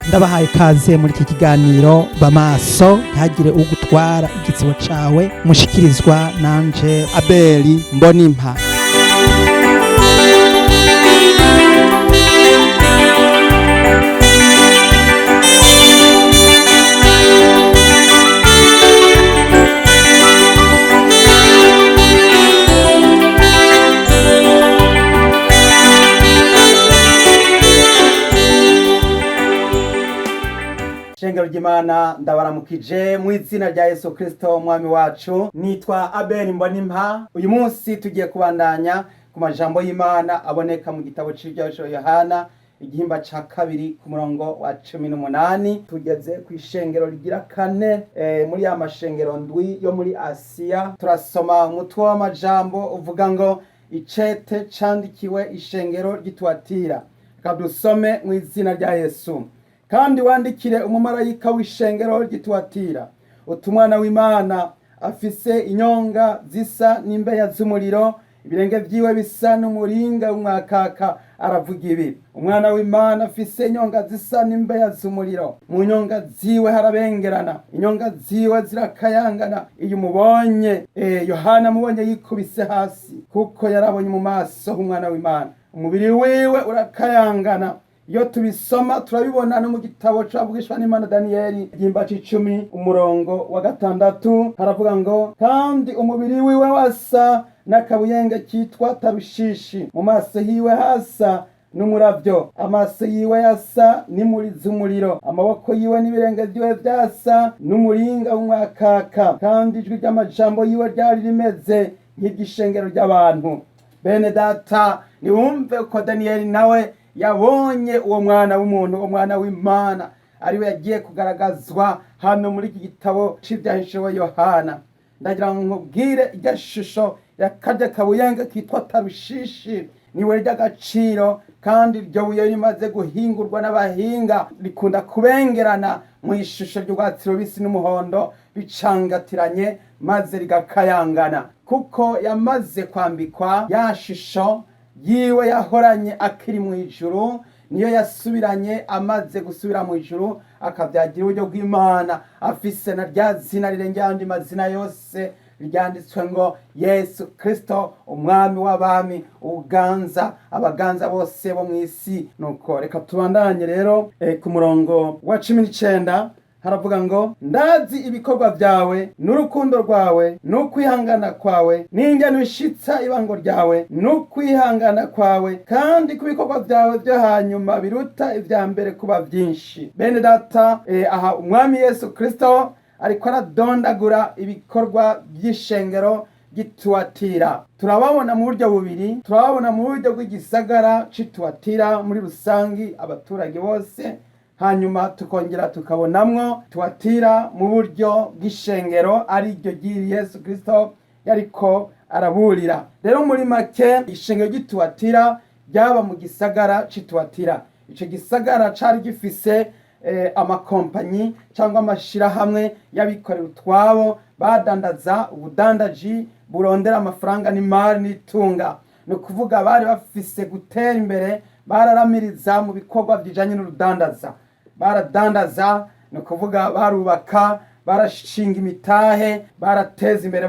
Ndabahaye ikaze muri iki kiganiro Bamaso, ntihagire ugutwara igitsibo cawe, mushikirizwa nanje Abeli Mbonimpa. Shengero ry'Imana, ndabaramukije mu izina rya Yesu Kristo umwami wacu. Nitwa Abel Mbonimpa. Uyu munsi tugiye kubandanya ku majambo y'Imana aboneka mu gitabo c'Ivyahishuriwe Yohana, igihimba ca kabiri, ku murongo wa 18. Tugeze ku ishengero rigira kane muri ya mashengero ndwi yo muri Asiya. Turasoma umutwe w'amajambo uvuga ngo "Icete candikiwe ishengero ry'Ituwatira". Reka dusome mu izina rya Yesu. "Kandi wandikire umumarayika w'ishengero ry'Ituwatira uti: Umwana w'Imana afise inyonga zisa n'imbeya z'umuriro, ibirenge vyiwe bisa n'umuringa w'umwakaka, aravuga ibi: Umwana w'Imana afise inyonga zisa n'imbeya z'umuriro, mu nyonga ziwe harabengerana, inyonga ziwe zirakayangana. Iyo umubonye, Yohana amubonye yikubise hasi, kuko yarabonye mu maso h'Umwana w'Imana, umubiri wiwe urakayangana." Iyo tubisoma turabibona no mu gitabo c'abavugishwa n'Imana Daniyeli, igihimba c'icumi, umurongo wa gatandatu, haravuga ngo: "Kandi umubiri wiwe wasa n'akabuyenge kitwa Tarushishi, mu maso hiwe hasa n'umuravyo, amaso yiwe yasa n'imuri z'umuriro, amaboko yiwe n'ibirenge vyiwe vyasa n'umuringa w'umwakaka, kandi ijwi ry'amajambo yiwe ryari rimeze nk'igishengero ry'abantu." Bene data, niwumve uko Daniyeli nawe yabonye uwo mwana w'umuntu, uwo mwana w'Imana ariwe yagiye kugaragazwa hano muri iki gitabo c'Ivyahishuwe Yohana. Ndagira ngo nkubwire, irya shusho ya karya kabuyenge kitwa Tarushishi niwe ry'agaciro, kandi iryo buye rimaze guhingurwa n'abahinga rikunda kubengerana mu ishusho ry'urwatsi rubisi n'umuhondo bicangatiranye, maze rigakayangana, kuko yamaze kwambikwa ya shusho yiwe yahoranye akiri mu ijuru. Niyo yasubiranye amaze gusubira mu ijuru, akavyagira uburyo bw'Imana, afise na rya zina rirengera ayandi mazina yose, ryanditswe ngo Yesu Kristo, umwami w'abami, uganza abaganza bose bo mw'isi. Nuko reka tubandanye rero ku murongo wa 19. Haravuga ngo: "Ndazi ibikorwa byawe n'urukundo rwawe n'ukwihangana kwawe n'ingene ushitsa ibango ryawe n'ukwihangana kwawe, kandi ku bikorwa byawe byo hanyuma biruta ibya mbere kuba byinshi." Bene data, aha umwami Yesu Kristo ariko aradondagura ibikorwa by'ishengero ry'Ituwatira. Turababona mu buryo bubiri: turababona mu buryo bw'igisagara c'Ituwatira muri rusangi, abaturage bose, hanyuma tukongera tukabonamwo Tuwatira mu buryo bw'ishengero, ari ryo ry'iri Yesu Kristo yariko araburira. Rero muri make, ishengero ry'Ituwatira ryaba mu gisagara c'Ituwatira. Ico gisagara cari gifise amakompanyi cyangwa amashirahamwe y'abikorera utwabo, badandaza ubudandaji burondera amafaranga n'imari n'itunga. Ni ukuvuga bari bafise gutera imbere, bararamiriza mu bikorwa bijanye n'urudandaza, baradandaza, ni ukuvuga barubaka, barashinga imitahe, barateza imbere,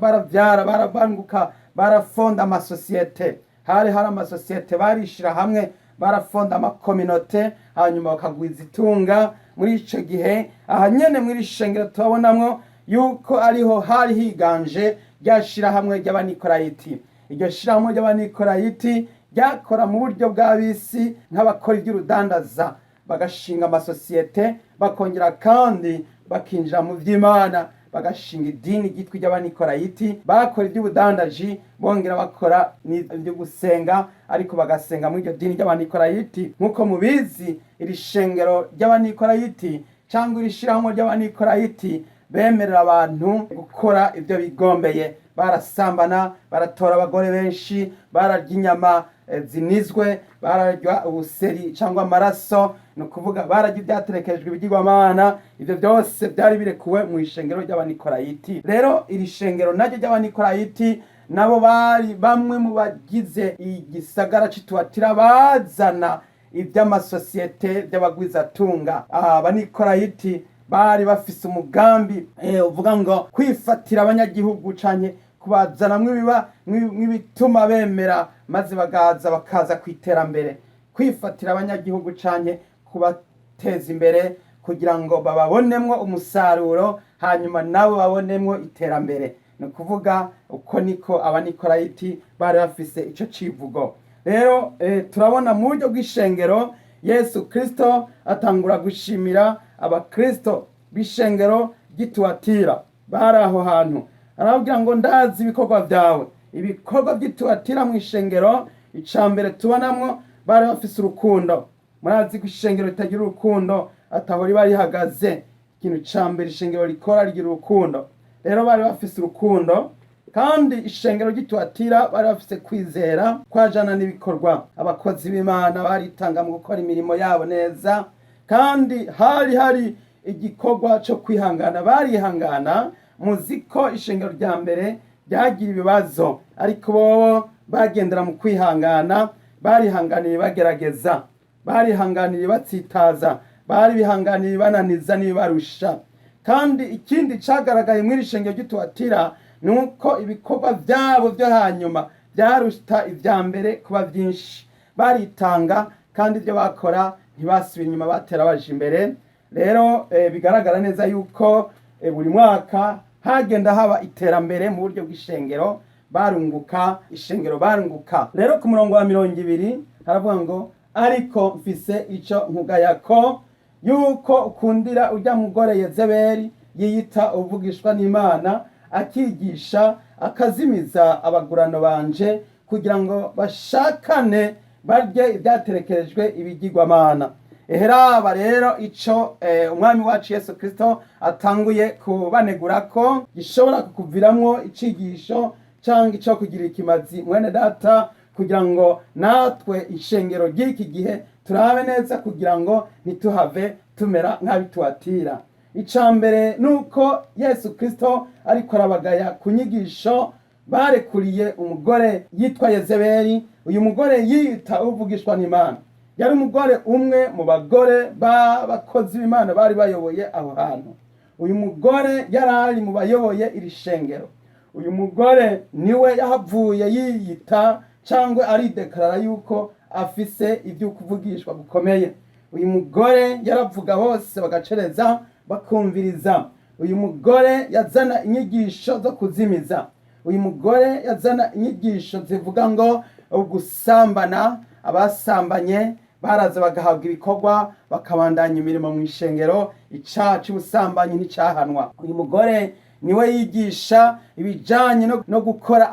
baravyara, barabanguka, barafonda amasosiyete. Hari amasosiyete, barishira hamwe, barafonda amakominote, hanyuma bakagwiza itunga. Muri ico gihe, aha nyene muri shengero turabonamwo yuko ariho hari higanje rya shirahamwe ry'Abanikorayiti. Iryo shirahamwe ry'Abanikorayiti ryakora mu buryo bw'abisi, nk'abakora iby'urudandaza, bagashinga amasosiyete, bakongera kandi bakinjira mu vy'Imana, bagashinga idini ryitwa iry'Abanikorayiti. Bakora iby'ubudandaji, bongera bakora n'ibyo gusenga, ariko bagasenga muri iryo dini ry'Abanikorayiti. Nk'uko mubizi, iri shengero ry'Abanikorayiti cyangwa iri shirahamwe ry'Abanikorayiti bemerera abantu gukora ibyo bigombeye. Barasambana, baratora abagore benshi, bararya inyama zinizwe, bararya ubuseri cyangwa amaraso, ni ukuvuga bararya ibyaterekejwe ibigirwamana. Ibyo byose byari birekuwe mu ishengero ry'Abanikorayiti. Rero iri shengero naryo ry'Abanikorayiti nabo bari bamwe mu bagize igisagara c'Ituwatira, bazana Iby'amasosiyete by'abagwizatunga. Abanikolayiti bari bafise umugambi uvuga ngo kwifatira abanyagihugu canke kubazanamwo ibiba mw'ibituma bemera, maze bagaza bakaza ku iterambere, kwifatira abanyagihugu canke kubateza imbere kugira ngo bababonemwo umusaruro, hanyuma nabo babonemwo iterambere. Ni ukuvuga uko niko Abanikolayiti bari bafise ico civugo. Rero turabona mu buryo bw'ishengero, Yesu Kristo atangura gushimira Abakristo b'ishengero ry'Ituwatira bari aho hantu. Arababwira ngo: "Ndazi ibikorwa byawe." Ibikorwa by'Ituwatira mu ishengero, ica mbere tubonamwo, bari bafise urukundo. Murazi ko ishengero ritagira urukundo ataho riba rihagaze. Ikintu ca mbere ishengero rikora, rigira urukundo. Rero bari bafise urukundo, kandi ishengero ry'Ituwatira bari bafise kwizera kwajana n'ibikorwa. Abakozi b'Imana baritanga mu gukora imirimo yabo neza, kandi hari igikorwa cyo kwihangana, barihangana. Muzi ko ishengero rya mbere ryagira ibibazo, ariko bobo bagendera mu kwihangana. Barihanganiye bagerageza, barihanganiye batsitaza, bari bihanganiye bananiza n'ibarusha. Kandi ikindi cagaragaye muri iri shengero ry'Ituwatira ni uko ibikorwa byabo byo hanyuma byaruta ibya mbere kuba byinshi. Baritanga, kandi ibyo bakora ntibasubira inyuma, batera baje imbere. Rero bigaragara neza yuko buri mwaka hagenda haba iterambere mu buryo bw'ishengero, barunguka, ishengero barunguka. Rero ku murongo wa 20 haravuga ngo: "Ariko mfise ico nkugayako, yuko ukundira ujya mugore Yezebeli yiyita uvugishwa n'Imana, akigisha akazimiza abagurano banje kugira ngo bashakane barye ibyaterekerejwe ibigirwamana." Eheraba rero ico Umwami wacu Yesu Kristo atanguye kubanegura ko gishobora kukuviramwo icigisho canke ico kugira ikimazi, mwene data, kugira ngo natwe ishengero ry'iki gihe turabe neza kugira ngo ntituhave tumera nk'Abituwatira. Ica mbere ni uko Yesu Kristo ariko arabagaya ku nyigisho barekuriye umugore yitwa Yezebeli. Uyu mugore yiyita uvugishwa n'Imana, yari umugore umwe mu bagore b'abakozi b'Imana bari bayoboye aho hantu. Uyu mugore yari ari mu bayoboye iri shengero. Uyu mugore niwe yahavuye yiyita cyangwa aridekarara yuko afise ibyo kuvugishwa gukomeye. Uyu mugore yaravuga bose bagacereza bakumviriza. Uyu mugore yazana inyigisho zo kuzimiza. Uyu mugore yazana inyigisho zivuga ngo gusambana, abasambanye baraza bagahabwa ibikorwa, bakabandanya imirimo mu ishengero, icaha c'ubusambanyi nticahanwa. Uyu mugore niwe yigisha ibijanye no gukora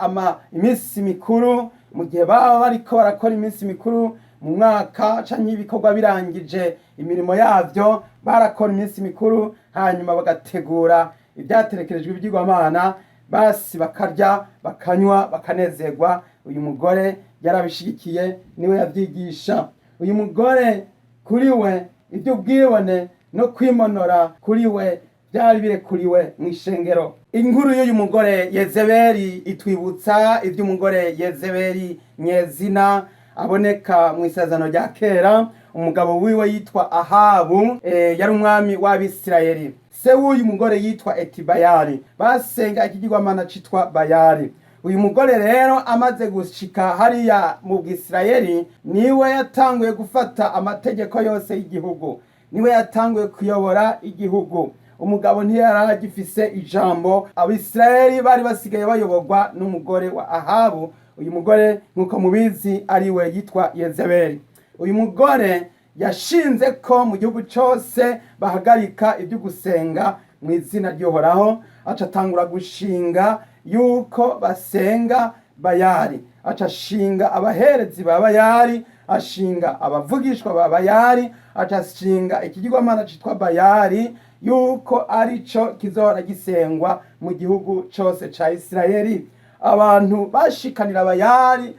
iminsi mikuru. Mu gihe baba bariko barakora iminsi mikuru mu mwaka canke ibikorwa birangije imirimo yavyo, barakora iminsi mikuru, hanyuma bagategura ibyaterekerejwe ibyigwamana, basi bakarya, bakanywa, bakanezerwa. Uyu mugore yarabishigikiye, niwe yavyigisha. Uyu mugore kuri we iby'ubwibone no kwimonora kuri we byari birekuriwe mu ishengero. Inkuru y'uyu mugore Yezebeli itwibutsa iby'umugore Yezebeli nyezina aboneka mu Isezerano rya Kera. Umugabo wiwe yitwa Ahabu, yari umwami w'Abisirayeli. Se w'uyu mugore yitwa Etibayali, basenga ikigirwamana citwa Bayali. Uyu mugore rero amaze gushika hariya mu Bwisirayeli, niwe yatanguye gufata amategeko yose y'igihugu, niwe yatanguye kuyobora igihugu. Umugabo ntiyari agifise ijambo. Abisirayeli bari basigaye bayoborwa n'umugore wa Ahabu. Uyu mugore, nk'uko mubizi, ariwe yitwa Yezebeli. Uyu mugore yashinze ko mu gihugu cyose bahagarika ibyo gusenga mu izina ry'Uhoraho, aca atangura gushinga yuko basenga Bayali, aca ashinga abaherezi ba Bayali, ashinga abavugishwa ba Bayali, aca ashinga ikigirwamana citwa Bayali yuko arico kizohora gisengwa mu gihugu cose ca Isirayeli. Abantu bashikanira Bayali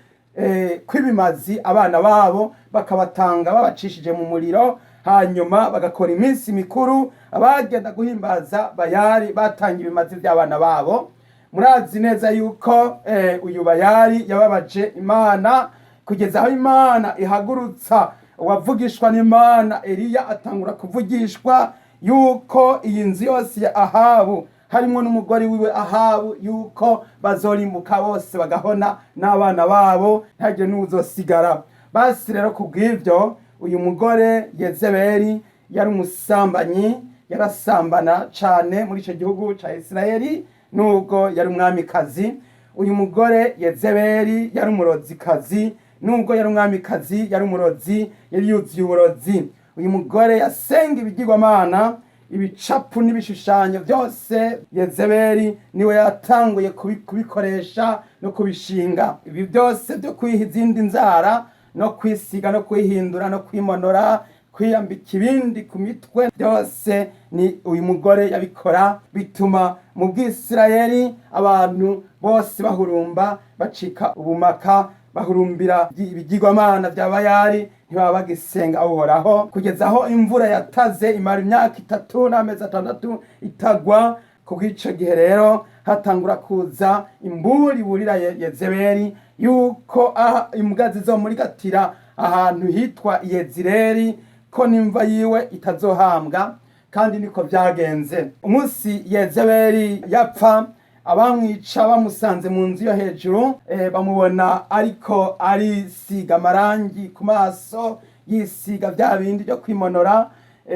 kw'ibimazi, abana babo bakabatanga babacishije mu muriro, hanyuma bagakora iminsi mikuru. Abagenda guhimbaza Bayali batanga ibimazi by'abana babo. Murazi neza yuko uyu Bayali yababaje Imana kugeza aho Imana ihagurutsa Uwavugishwa n'Imana Eliya atangura kuvugishwa yuko iyi nzu yose ya Ahabu, harimwo n'umugore wiwe Ahabu, yuko bazorimbuka bose bagahona n'abana babo, ntagire n'uwuzosigara. Basi rero kubw'ivyo, uyu mugore Yezebeli yari umusambanyi, yarasambana cane muri ico gihugu ca Isirayeli, nubwo yari umwamikazi. Uyu mugore Yezebeli yari umurozikazi, nubwo yari umwamikazi yari umurozi, yari yuzuye uburozi. Uyu mugore yasenga ibigirwamana, ibicapu n'ibishushanyo byose. Yezebeli niwe yatanguye kubikoresha no kubishinga. Ibi byose byo kwiha izindi nzara no kwisiga no kwihindura no kwimonora, kwiyambika ibindi ku mitwe, byose ni uyu mugore yabikora. Bituma mu Bwisirayeli abantu bose bahurumba, bacika ubumaka, bahurumbira ibigirwamana bya Bayali, ntibaba bagisenga Uhoraho, kugeza aho imvura yataze imara imyaka 3 n'amezi 6 itagwa. Kubw'ico gihe rero hatangura kuza imburi burira Yezebeli yuko aha imbwa zizomurigatira ahantu hitwa Yezireli, ko n'imva yiwe itazohambwa. Kandi niko byagenze. Umunsi Yezebeli yapfa, abamwica bamusanze mu nzu yo hejuru, bamubona ariko arisiga amarangi ku maso, yisiga bya bindi byo kwimonora.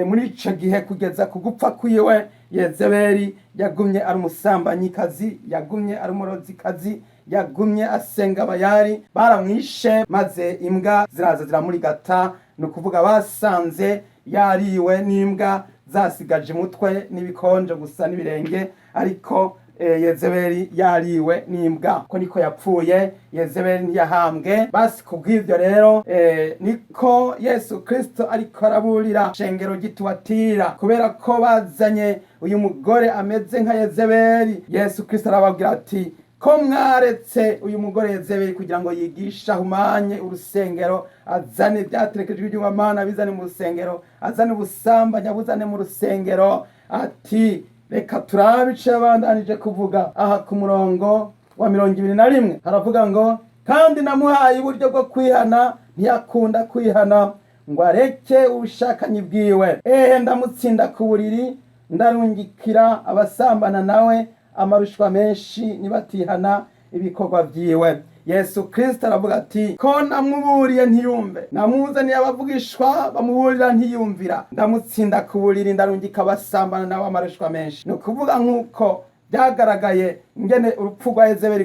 Muri ico gihe kugeza ku gupfa kwiwe, Yezebeli yagumye ari umusambanyikazi, yagumye ari umurozikazi, yagumye asenga Bayali. Baramwishe maze imbwa ziraza ziramurigata. Ni ukuvuga basanze yariwe n'imbwa, zasigaje umutwe n'ibikonjo gusa n'ibirenge, ariko Yezebeli yariwe n'imbwa. Ko niko yapfuye. Yezebeli ntiyahambwe. Basi kubw'ivyo rero, niko Yesu Kristo ariko araburira shengero gituwatira, kubera ko bazanye uyu mugore ameze nka Yezebeli. Yesu Kristo arababwira ati: "Ko mwaretse uyu mugore Yezebeli kugira ngo yigishe, ahumanye urusengero, azane ibyaterekejwe iby'Imana abizane mu rusengero, azane ubusambanyi abuzane mu rusengero." Ati reka turabe ico yabandanije kuvuga aha ku murongo wa 21. Haravuga ngo: "Kandi namuhaye uburyo bwo kwihana, ntiyakunda kwihana ngo areke ubushakanyi bwiwe. Ehe, ndamutsinda ku buriri, ndarungikira abasambana nawe amarushwa menshi, nibatihana ibikorwa vyiwe." Yesu Kristo aravuga ati: "Ko namuburiye ntiyumve, namuzaniye abavugishwa bamuburira ntiyumvira, ndamutsinda ku buriri, ndarungika abasambana nawe amarushwa menshi." Ni ukuvuga nk'uko byagaragaye ingene urupfu rwa Yezebeli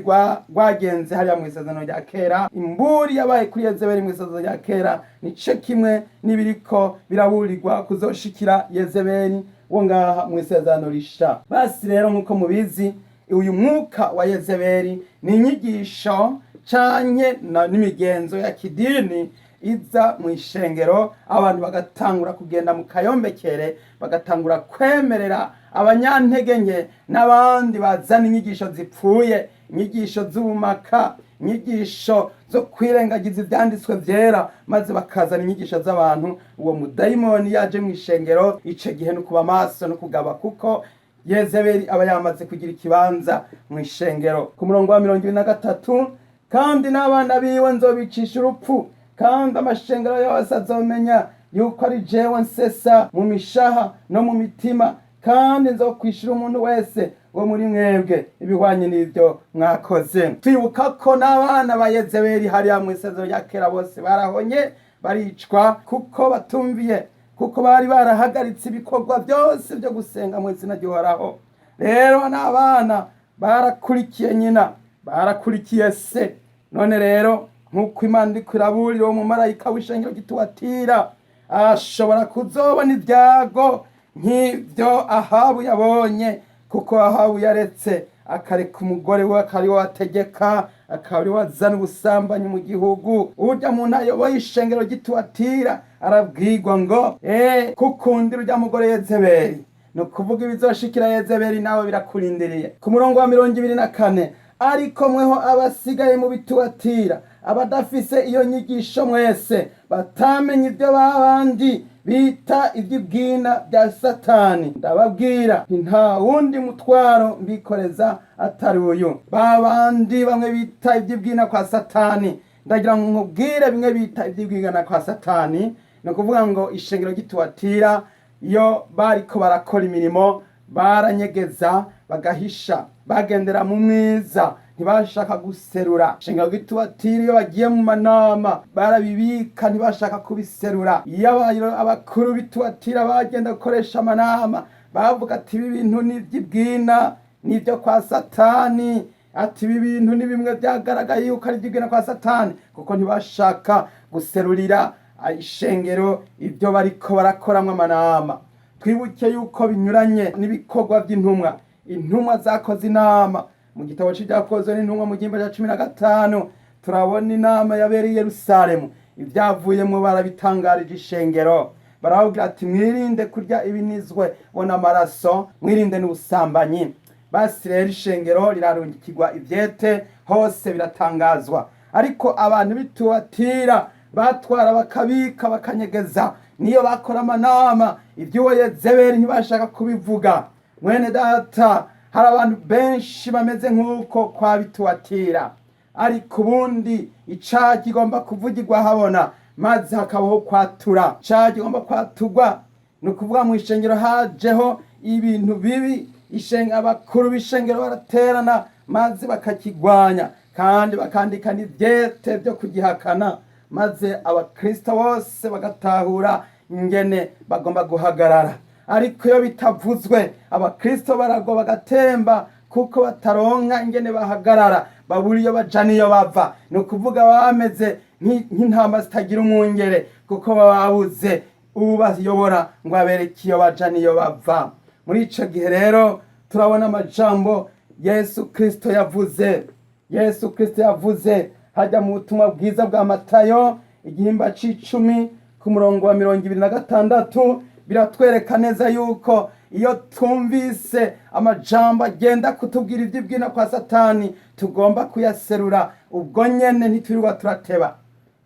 rwagenze hariya mu Isezerano rya Kera, imburi yabaye kuri Yezebeli mu Isezerano rya Kera nice kimwe n'ibiriko biraburirwa kuzoshikira Yezebeli wo ngaha mu Isezerano Risha. Basi rero, nk'uko mubizi, uyu mwuka wa Yezebeli ni inyigisho canke n'imigenzo ya kidini iza mu ishengero, abantu bagatangura kugenda mu kayombekere, bagatangura kwemerera abanyantege nke n'abandi bazana inyigisho zipfuye, inyigisho z'ubumaka, inyigisho zo kwirengagiza ivyanditswe vyera, maze bakazana inyigisho z'abantu. Uwo mudayimoni yaje mu ishengero, ico gihe no kuba maso no kugaba, kuko Yezebeli aba yamaze kugira ikibanza mu ishengero. Ku murongo wa 23: "Kandi n'abana biwe nzobicisha urupfu, kandi amashengero yose azomenya yuko ari jewe nsesa mu mishaha no mu mitima, kandi nzokwishura umuntu wese wo muri mwebwe ibihwanye n'ibyo mwakoze." Twibuka ko n'abana ba Yezebeli hariya mu Isezerano rya Kera bose barahonye, baricwa, kuko batumviye, kuko bari barahagaritse ibikorwa byose byo gusenga mu izina ry'Uhoraho. Rero n'abana barakurikiye nyina, barakurikiye se. None rero, nk'uko Imana iriko iraburira uwo mumarayika w'ishengero gituwatira, ashobora kuzobona ibyago nk'ibyo Ahabu yabonye, kuko Ahabu yaretse akareka umugore we akaba ariwe ategeka, akaba ariwe azana ubusambanyi mu gihugu. Urya muntu ayoboye ishengero gituwatira arabwirwa ngo: "Kukundira urya mugore Yezebeli, ni ukuvuga ibizoshikira Yezebeli nawe birakurindiriye." Ku murongo wa 24: "Ariko mweho abasigaye mu Bituwatira, abadafise iyo nyigisho mwese, batamenye ibyo babandi bita iby'ibwina bya Satani, ndababwira nti nta wundi mutwaro mbikoreza atari uyu." Babandi bamwe bita iby'ibwina kwa Satani, ndagira ngo nkubwire bimwe bita iby'ibwina kwa Satani. Ni ukuvuga ngo ishengero ry'Ituwatira, iyo bariko barakora imirimo, baranyegeza, bagahisha, bagendera mu mwiza, ntibashaka guserura. Ishengero ry'Ituwatira, iyo bagiye mu manama, barabibika, ntibashaka kubiserura. Iyo abakuru b'Ituwatira bagenda gukoresha amanama, bavuga ati: "Ibi bintu ni iby'ibwina, ni ibyo kwa Satani." Ati: "Ibi bintu ni bimwe byagaragaye yuko ari iby'ibwina kwa Satani," kuko ntibashaka guserurira ishengero ibyo bariko barakoramwo amanama. Twibuke yuko binyuranye n'ibikorwa by'intumwa. Intumwa zakoze inama. Mu gitabo c'Ibyakozwe n'Intumwa, mu gihimba cya 15, turabona inama yabereye i Yerusalemu. Ibyavuyemo barabitangarije ishengero, barababwira ati: "Mwirinde kurya ibinizwe bona amaraso, mwirinde n'ubusambanyi." Basi rero ishengero rirarungikirwa ivyete hose, biratangazwa. Ariko abantu b'Ituwatira batwara, bakabika, bakanyegeza. Niyo bakora amanama, iby'uwo Yezebeli ntibashaka kubivuga. Mwene data, hari abantu benshi bameze nk'uko kwa Bituwatira. Ariko ubundi icaha kigomba kuvugirwa habona, maze hakabaho kwatura. Icaha kigomba kwaturwa. Ni ukuvuga mu ishengero hajeho ibintu bibi, abakuru b'ishengero baraterana, maze bakakigwanya, kandi bakandika n'ivyete byo kugihakana, maze abakristo bose bagatahura ingene bagomba guhagarara. Ariko iyo bitavuzwe, abakristo baragwa, bagatemba, kuko bataronka ingene bahagarara, babura iyo baja n'iyo bava. Ni ukuvuga bameze nk'intama zitagira umwungere, kuko baba babuze ubayobora ngo abereke iyo baja n'iyo bava. Muri ico gihe rero turabona amajambo Yesu Kristo yavuze. Yesu Kristo yavuze hajya mu butumwa bwiza bwa Matayo, igihimba c'icumi, ku murongo wa 26. Biratwereka neza yuko iyo twumvise amajambo agenda kutubwira iby'ibwina kwa Satani, tugomba kuyaserura ubwo nyene, ntitwirirwa turateba.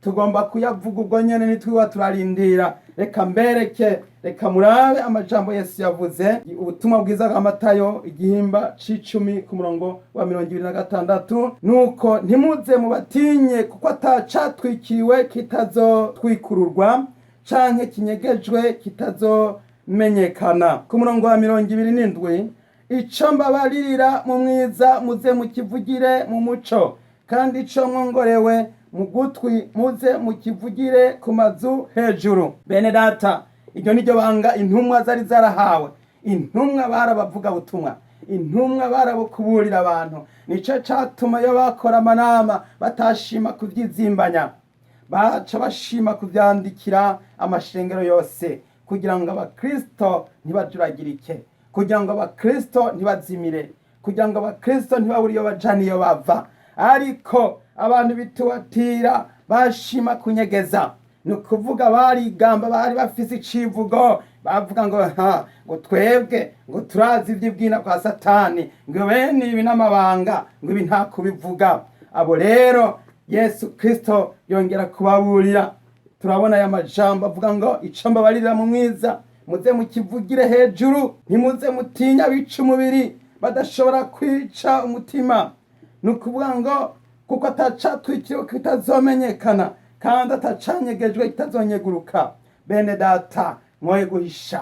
Tugomba kuyavuga ubwo nyene, ntitwirirwa turarindira. Reka mbereke, reka murabe amajambo Yesu yavuze. Ubutumwa bwiza bwa Matayo, igihimba c'icumi, ku murongo wa 26: "Nuko ntimuze mubatinye, kuko atacatwikiriwe kitazotwikururwa, canke kinyegejwe kitazomenyekana." Ku murongo wa 27: "Ico mbabaririra mu mwiza, muze mukivugire mu muco, kandi ico mwongorewe mu gutwi, muze mukivugire ku mazu hejuru." Bene data, iryo ni ryo banga intumwa zari zarahawe. Intumwa barabavuga butumwa, intumwa barabukuburira abantu. Nico catuma iyo bakora amanama batashima kuvyizimbanya, baca bashima kuvyandikira amashengero yose, kugira ngo abakristo ntibajuragirike, kugira ngo abakristo ntibazimire, kugira ngo abakristo ntibabure iyo baja n'iyo bava. Ariko abantu bitubatira bashima kunyegeza. Ni ukuvuga barigamba, bari bafise icivugo, bavuga ngo: "Ha, ngo twebwe ngo turazi ivy'ibwina kwa Satani, ngo bene ibi n'amabanga, ngo ibi nta kubivuga." Abo rero Yesu Kristo yongera kubaburira. Turabona aya majambo avuga ngo: "Ico mbabarira mu mwiza, muze mukivugire hejuru. Ntimuze mutinya abica umubiri badashobora kwica umutima." Ni ukuvuga ngo kuko atacatwikiriwe kitazomenyekana, kandi atacanyegejwe kitazonyeguruka. Bene data, mwoye guhisha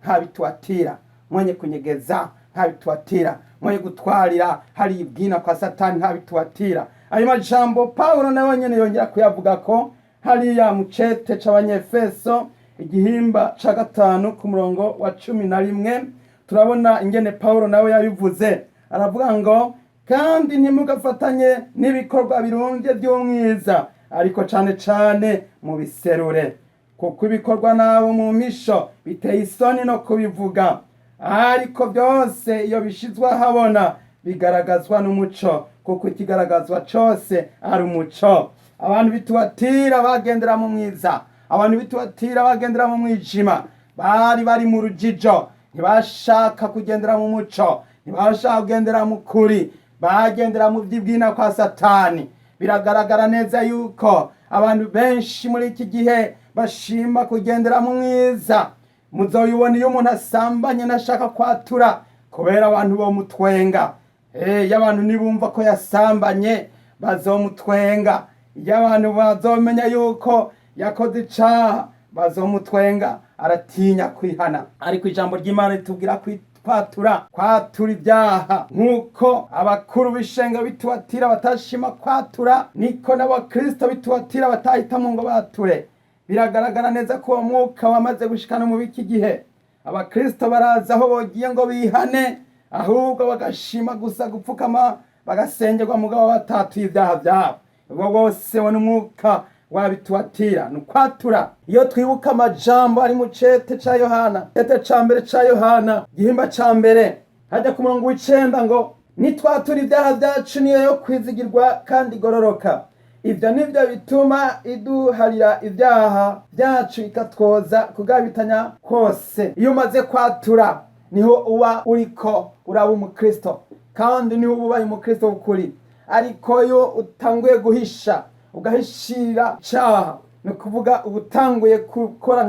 nk'Abituwatira, mwoye kunyegeza nk'Abituwatira, mwoye gutwarira hari ibwina kwa Satani nk'Abituwatira. Ayo majambo Pawulo nawe nyene yongera kuyavuga ko hariya mu cete c'Abanyefeso, igihimba ca 5, ku murongo wa 11. Turabona ingene Pawulo nawe yabivuze. Aravuga ngo: "Kandi ntimugafatanye n'ibikorwa birunze by'umwiza, ariko cane cane mubiserure, kuko ibikorwa nabo mu misho biteye isoni no kubivuga. Ariko byose iyo bishizwe ahabona bigaragazwa n'umuco, kuko ikigaragazwa cose ari umuco." Abantu bitubatira bagendera mu mwiza, abantu bitubatira bagendera mu mwijima, bari bari mu rujijo, ntibashaka kugendera mu muco, ntibashaka kugendera mu kuri, bagendera mu vy'ibwina kwa Satani. Biragaragara neza yuko abantu benshi muri iki gihe bashima kugendera mu mwiza. Muzoyibona iyo umuntu asambanye ntashaka kwatura, kubera abantu bomutwenga. Iyo abantu nibumva ko yasambanye, bazomutwenga. Iyo abantu bazomenya yuko yakoze icaha. Bazomutwenga, aratinya kwihana. Ariko ijambo ry'Imana ritubwira kwatura, kwatura ibyaha. Nk'uko abakuru b'ishenga bitubatira batashima kwatura, niko n'abakristo bitubatira batahitamo ngo bature. Biragaragara neza ko uwo mwuka wamaze gushikana mu biki gihe. Abakristo baraza aho bogiye ngo bihane, ahubwo bagashima gusa gupfukama bagasengerwa, mugabo batatuye ibyaha byabo. Ubwo bwose wo n'umwuka wabitubatira, ni ukwatura. Iyo twibuka amajambo ari mu cete ca Yohana, cete ca mbere ca Yohana, igihimba ca mbere, hajya ku murongo w'icenda ngo: "Nitwatura ibyaha byacu, niyo yo kwizigirwa kandi igororoka." Ibyo nibyo bituma iduharira ibyaha byacu, ikatwoza kugabitanya kose. Iyo umaze kwatura, niho uba uriko uraba umukristo, kandi niho uba ubaye umukristo w'ukuri. Ariko iyo utanguye guhisha, ugahishira icaha, ni ukuvuga uba utanguye gukora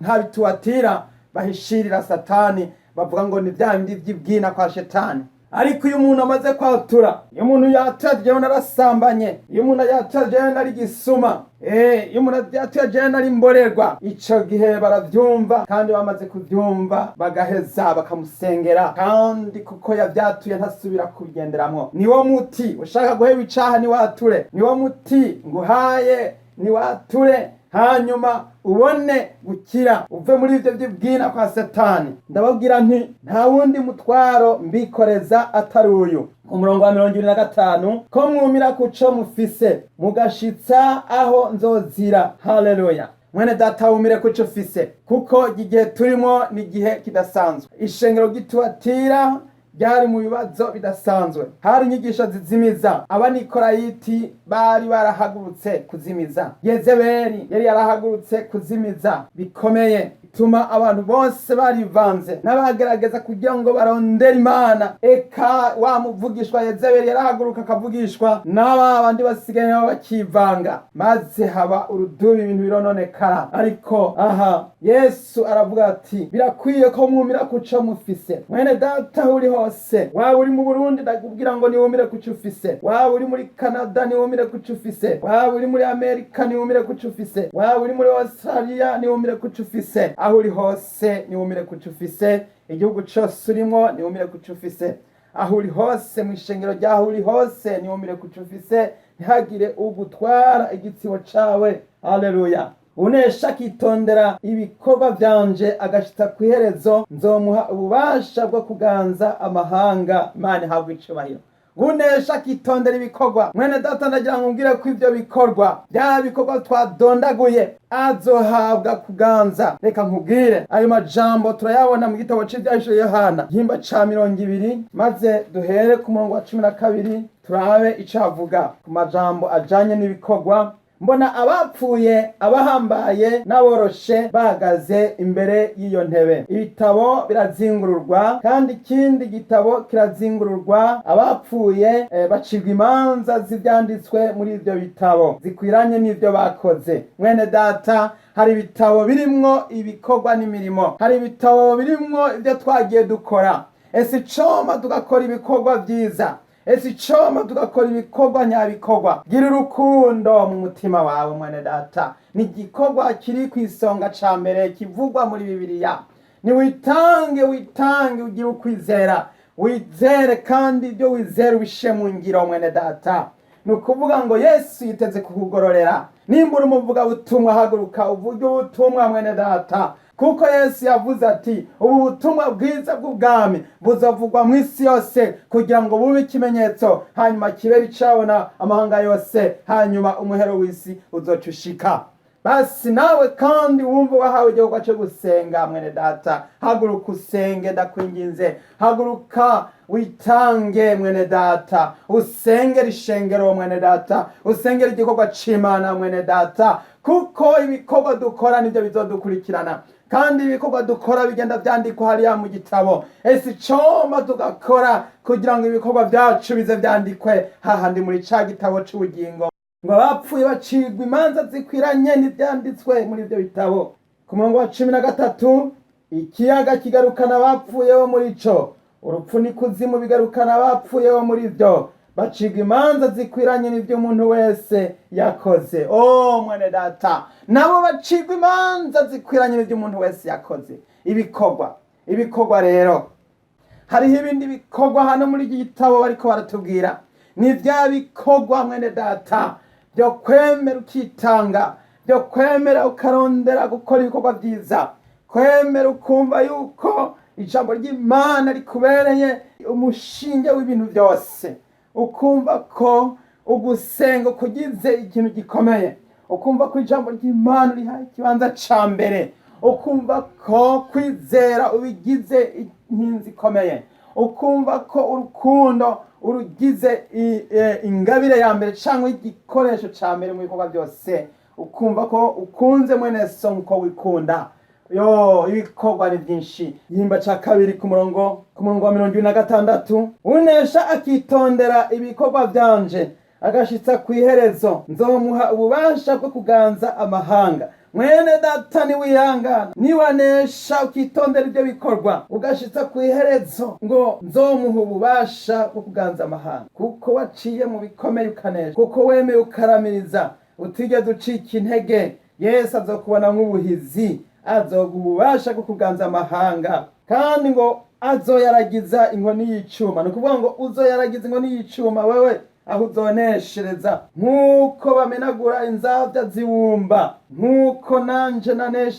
nk'abitubatira bahishirira Satani, bavuga ngo ni bya bindi by'ibwina kwa Shetani. Ariko iyo umuntu amaze kwatura, iyo umuntu yatura jewe narasambanye, iyo umuntu yatura jewe nari gisuma, iyo umuntu yatura jewe nari mborerwa, ico gihe baravyumva, kandi bamaze kuvyumva bagaheza bakamusengera, kandi kuko yavyatuye ntasubira kubigenderamwo. Niwo muti. Ushaka guheba icaha, niwature. Niwo muti nguhaye, niwature, hanyuma ubone gukira, uve muri ibyo by'ibwina kwa Satani. Ndababwira nti: nta wundi mutwaro mbikoreza atari uyu, umurongo wa 25, ko mwumira kuco mufise mugashitsa aho nzozira. Haleluya! Mwene data, wumire kuco ufise, kuko igihe turimo ni igihe kidasanzwe. Ishengero ry'Ituwatira ryari mu bibazo bidasanzwe. Hari inyigisho zizimiza. Abanikorayiti bari barahagurutse kuzimiza. Yezebeli yari yarahagurutse kuzimiza bikomeye, bituma abantu bose barivanze n'abagerageza kugira ngo barondere Imana. Eka wa muvugishwa Yezebeli yarahaguruka akavugishwa, n'aba bandi basigaye nabo bakivanga, maze haba urudubi, ibintu birononekara. Ariko aha Yesu aravuga ati: "Birakwiye ko mwumira kuco mufise." Mwene data, aho uri hose, waba uri mu Burundi, ndakubwira ngo niwumire kuco ufise. Waba uri muri Canada, niwumire kuco ufise. Waba uri muri Amerika, niwumire kuco ufise. Waba uri muri Australia, niwumire kuco ufise. Aho uri hose, niwumire kuco ufise. Igihugu cose urimo, niwumire kuco ufise. Aho uri hose, mu ishengero ry'aho uri hose, niwumire kuco ufise, ntihagire ugutwara igitsibo cawe. Haleluya! "Unesha akitondera ibikorwa vyanje agashitsa kw'iherezo, nzomuha ububasha bwo kuganza amahanga." Imana ihabwa icubahiro. Unesha akitondera ibikorwa. Mwene data, ndagira ngo umbwire ko ivyo bikorwa, bya bikorwa twadondaguye, azohabwa kuganza. Reka nkubwire, ayo majambo turayabona mu gitabo c'Ivyahishuwe Yohana, igihimba ca 20, maze duhere ku murongo wa 12, turabe ico avuga ku majambo ajanye n'ibikorwa. "Mbona abapfuye, abahambaye n'aboroshe, bahagaze imbere y'iyo ntebe. Ibitabo birazingururwa, kandi ikindi gitabo kirazingururwa. Abapfuye bacirwa imanza z'ivyanditswe muri ivyo bitabo zikwiranye n'ivyo bakoze." Mwene data, hari ibitabo birimwo ibikorwa n'imirimo, hari ibitabo birimwo ibyo twagiye dukora. Ese icoma tugakora ibikorwa vyiza? Ese icoma tugakora ibikorwa nyabikorwa? Gira urukundo mu mutima wawe, mwene data, ni igikorwa kiri ku isonga ca mbere kivugwa muri Bibiliya. Niwitange, witange, ugire ukwizera, wizere, kandi ibyo wizera ubishe mu ngiro. Mwene data, ni ukuvuga ngo Yesu yiteze kukugororera. Nimba uri umuvugabutumwa, haguruka uvuge ubutumwa, mwene data, kuko Yesu yavuze ati: "Ubu butumwa bwiza bw'ubwami buzavugwa mu isi yose kugira ngo bube ikimenyetso, hanyuma kibere icabona amahanga yose, hanyuma umuhero w'isi uzoca ushika." Basi nawe kandi wumva wahawe igikorwa cyo gusenga, mwene data, haguruka usenge. Ndakwinginze, haguruka witange, mwene data, usengere ishengero, mwene data, usengere igikorwa c'Imana, mwene data, kuko ibikorwa dukora nibyo bizodukurikirana, kandi ibikorwa dukora bigenda vyandikwa hariya mu gitabo. Ese icomba tugakora kugira ngo ibikorwa vyacu bize vyandikwe hahandi muri ca gitabo c'ubugingo? Ngo abapfuye bacirwa imanza zikwiranye n'ivyanditswe muri ivyo bitabo. Ku murongo wa 13: "Ikiyaga kigarukana abapfuye bo muri co, urupfu n'ikuzimu bigarukana abapfuye bo muri vyo, Bacibwa imanza zikwiranye n'ibyo umuntu wese yakoze. O mwene data, nabo bacibwa imanza zikwiranye n'ibyo umuntu wese yakoze. Ibikorwa, ibikorwa rero, hariho ibindi bikorwa hano muri iki gitabo bariko baratubwira. Ni bya bikorwa, mwene data, byo kwemera ukitanga, byo kwemera ukarondera gukora ibikorwa byiza, kwemera ukumva yuko ijambo ry'Imana rikubereye umushinge w'ibintu byose, ukumva ko ugusenga kugize ikintu gikomeye, ukumva ko ijambo ry'Imana rihaye ikibanza ca mbere, ukumva ko kwizera ubigize inkinzi ikomeye, ukumva ko urukundo urugize ingabire ya mbere cyangwa igikoresho ca mbere mu bikorwa byose, ukumva ko ukunze mwene so nkuko wikunda. Yo, ibikorwa ni byinshi. Igihimba ca kabiri, ku murongo wa 26: "Unesha akitondera ibikorwa vyanje agashitsa ku iherezo, nzomuha ububasha bwo kuganza amahanga." Mwene data, niwihangana, niwanesha ukitondera ibyo bikorwa ugashitsa ku iherezo, ngo nzomuha ububasha bwo kuganza amahanga. Kuko waciye mu bikomeye ukanesha, kuko wemeye ukaramiriza, utigeze ucika intege, Yesu azokubona nk'ubuhizi, azoguha ububasha bwo kuganza amahanga. Kandi ngo azoyaragiza inkoni y'icuma. Ni ukuvuga ngo uzoyaragiza inkoni y'icuma wewe aho uzoneshereza, nk'uko bamenagura inzabya zibumba, nk'uko nanje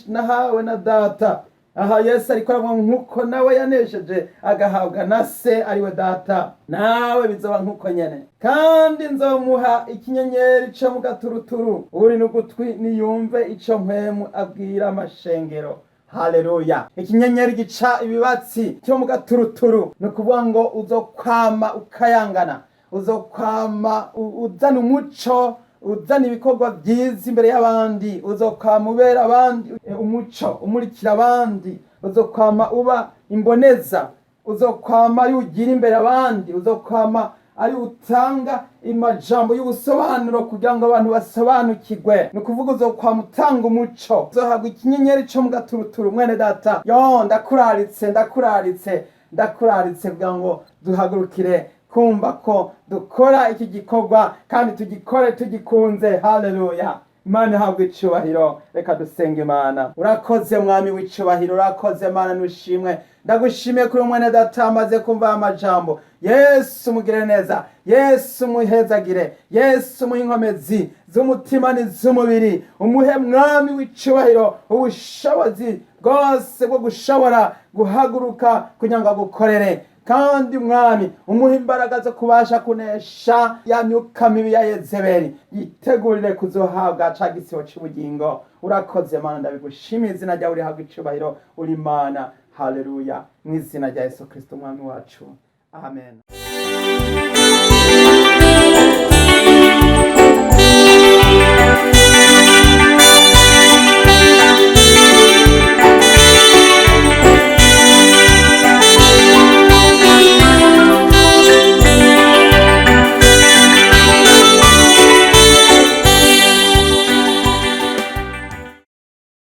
nahawe na Data. Aha Yesu ariko aravuga nk'uko nawe yanesheje agahabwa na Se ariwe Data, nawe bizoba nk'uko nyene. "Kandi nzomuha ikinyenyeri co mu gaturuturu. Uri n'ugutwi niyumve ico Mpwemu abwira amashengero." Haleluya! Ikinyenyeri gica ibibatsi cyo mu gaturuturu, ni ukuvuga ngo uzokwama ukayangana, uzokwama uzana umuco, uzana ibikorwa byiza imbere y'abandi, uzokwama ubera abandi umuco, umurikira abandi, uzokwama uba imboneza, uzokwama ari ugira imbere abandi, uzokwama ari utanga amajambo y'ubusobanuro kugira ngo abantu basobanukirwe. Ni ukuvuga uzokwama utanga umuco, uzohabwa ikinyenyeri co mu gaturuturu. Mwene data, yo, ndakuraritse, ndakuraritse, ndakuraritse kugira ngo duhagurukire kumva ko dukora iki gikorwa kandi tugikore tugikunze. Haleluya! Imana ihabwa icubahiro. Reka dusenga Imana. Urakoze, Mwami w'icubahiro, urakoze Mana, nushimwe. Ndagushimiye kuri mwene data amaze kumva aya majambo. Yesu, mugire neza. Yesu, muhezagire. Yesu, muhe inkomezi z'umutima n'iz'umubiri. Umuhe, Mwami w'icubahiro, ubushobozi bwose bwo gushobora guhaguruka kugira ngo agukorere. Kandi Mwami, umuha imbaraga zo kubasha kunesha ya myuka mibi ya Yezebeli, yitegurire kuzohabwa ca gisibo c'ubugingo. Urakoze Mana, ndabigushimiye. Izina ryawe rihabwa icubahiro, uri Mana. Haleluya! Mu izina rya Yesu Kristo Umwami wacu, amen.